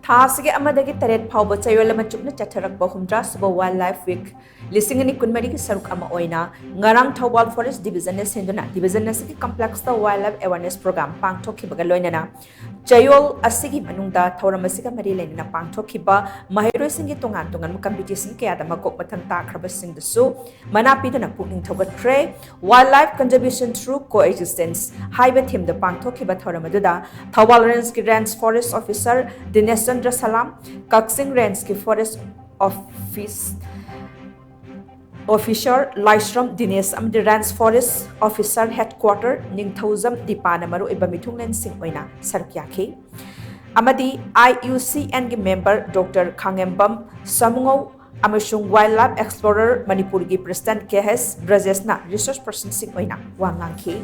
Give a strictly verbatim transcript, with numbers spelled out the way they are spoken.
ꯊꯥ ꯑꯁꯤꯒꯤ ꯑꯃꯗꯒꯤ ꯇꯔꯦꯠ ꯐꯥꯎꯕ ꯆꯌꯣꯜ ꯑꯃ ꯆꯨꯞꯅ ꯆꯠꯊꯔꯛꯄ ꯍꯨꯝꯗ꯭ꯔꯥ ꯁꯨꯕ Wildlife Week ꯂꯤꯁꯤꯡ ꯑꯅꯤ ꯀꯨꯟꯃꯔꯤꯒꯤ ꯁꯔꯨꯛ ꯑꯃ ꯑꯣꯏꯅ ꯉꯔꯥꯡ ꯊꯧꯕꯥꯜ Forest Divisionꯅ ꯁꯤꯟꯗꯨꯅ division ꯑꯁꯤꯒꯤ complexꯇ wildlife awareness program ꯄꯥꯡꯊꯣꯛꯈꯤꯕꯒ ꯂꯣꯏꯅꯅ ꯆꯌꯣꯜ ꯑꯁꯤꯒꯤ ꯃꯅꯨꯡꯗ ꯊꯧꯔꯝ ꯑꯁꯤꯒ ꯃꯔꯤ ꯂꯩꯅꯅ ꯄꯥꯡꯊꯣꯛꯈꯤꯕ ꯃꯍꯩꯔꯣꯏꯁꯤꯡꯒꯤ ꯇꯣꯉꯥꯟ ꯇꯣꯉꯥꯟꯕ competition ꯀꯌꯥꯗ ꯃꯀꯣꯛ ꯃꯊꯪ ꯇꯥꯈ꯭ꯔꯕꯁꯤꯡꯗꯁꯨ ꯃꯅꯥ ꯄꯤꯗꯨꯅ ꯄꯨꯛꯅꯤꯡ ꯊꯧꯒꯠꯈ꯭ꯔꯦ꯫ Wildlife Conservation Through Coexistence ꯍꯥꯏꯕ themeꯗ ꯄꯥꯡꯊꯣꯛꯈꯤꯕ ꯊꯧꯔꯝ ꯑꯗꯨꯗ ꯊꯧꯕꯥꯜ Rangeꯀꯤ Range Forest Officer ꯗꯤꯅꯦꯁ ꯆꯟꯗ꯭ꯔ ꯁꯂꯥꯝ, ꯀꯛꯆꯤꯡ Rangeꯀꯤ Forest Office Officer ꯂꯥꯏꯁ꯭ꯔꯝ ꯗꯤꯅꯦꯁ ꯑꯃꯗꯤ Range Forest Officer Headquarter ꯅꯤꯡꯊꯧꯖꯝ ꯗꯤꯄꯥꯅ ꯃꯔꯨꯑꯣꯏꯕ ꯃꯤꯊꯨꯡꯂꯦꯟꯁꯤꯡ ꯑꯣꯏꯅ ꯁꯔꯨꯛ ꯌꯥꯈꯤ꯫ ꯑꯃꯗꯤ IUCNꯒꯤ member Doctor ꯈꯥꯉꯦꯝꯕꯝ ꯁꯥꯃꯨꯉꯧ ꯑꯃꯁꯨꯡ wildlife explorer ꯃꯅꯤꯄꯨꯔꯒꯤ president ꯀꯦ ꯑꯦꯁ ꯕ꯭ꯔꯖꯦꯁꯅ resource personꯁꯤꯡ ꯑꯣꯏꯅ ꯋꯥ ꯉꯥꯡꯈꯤ꯫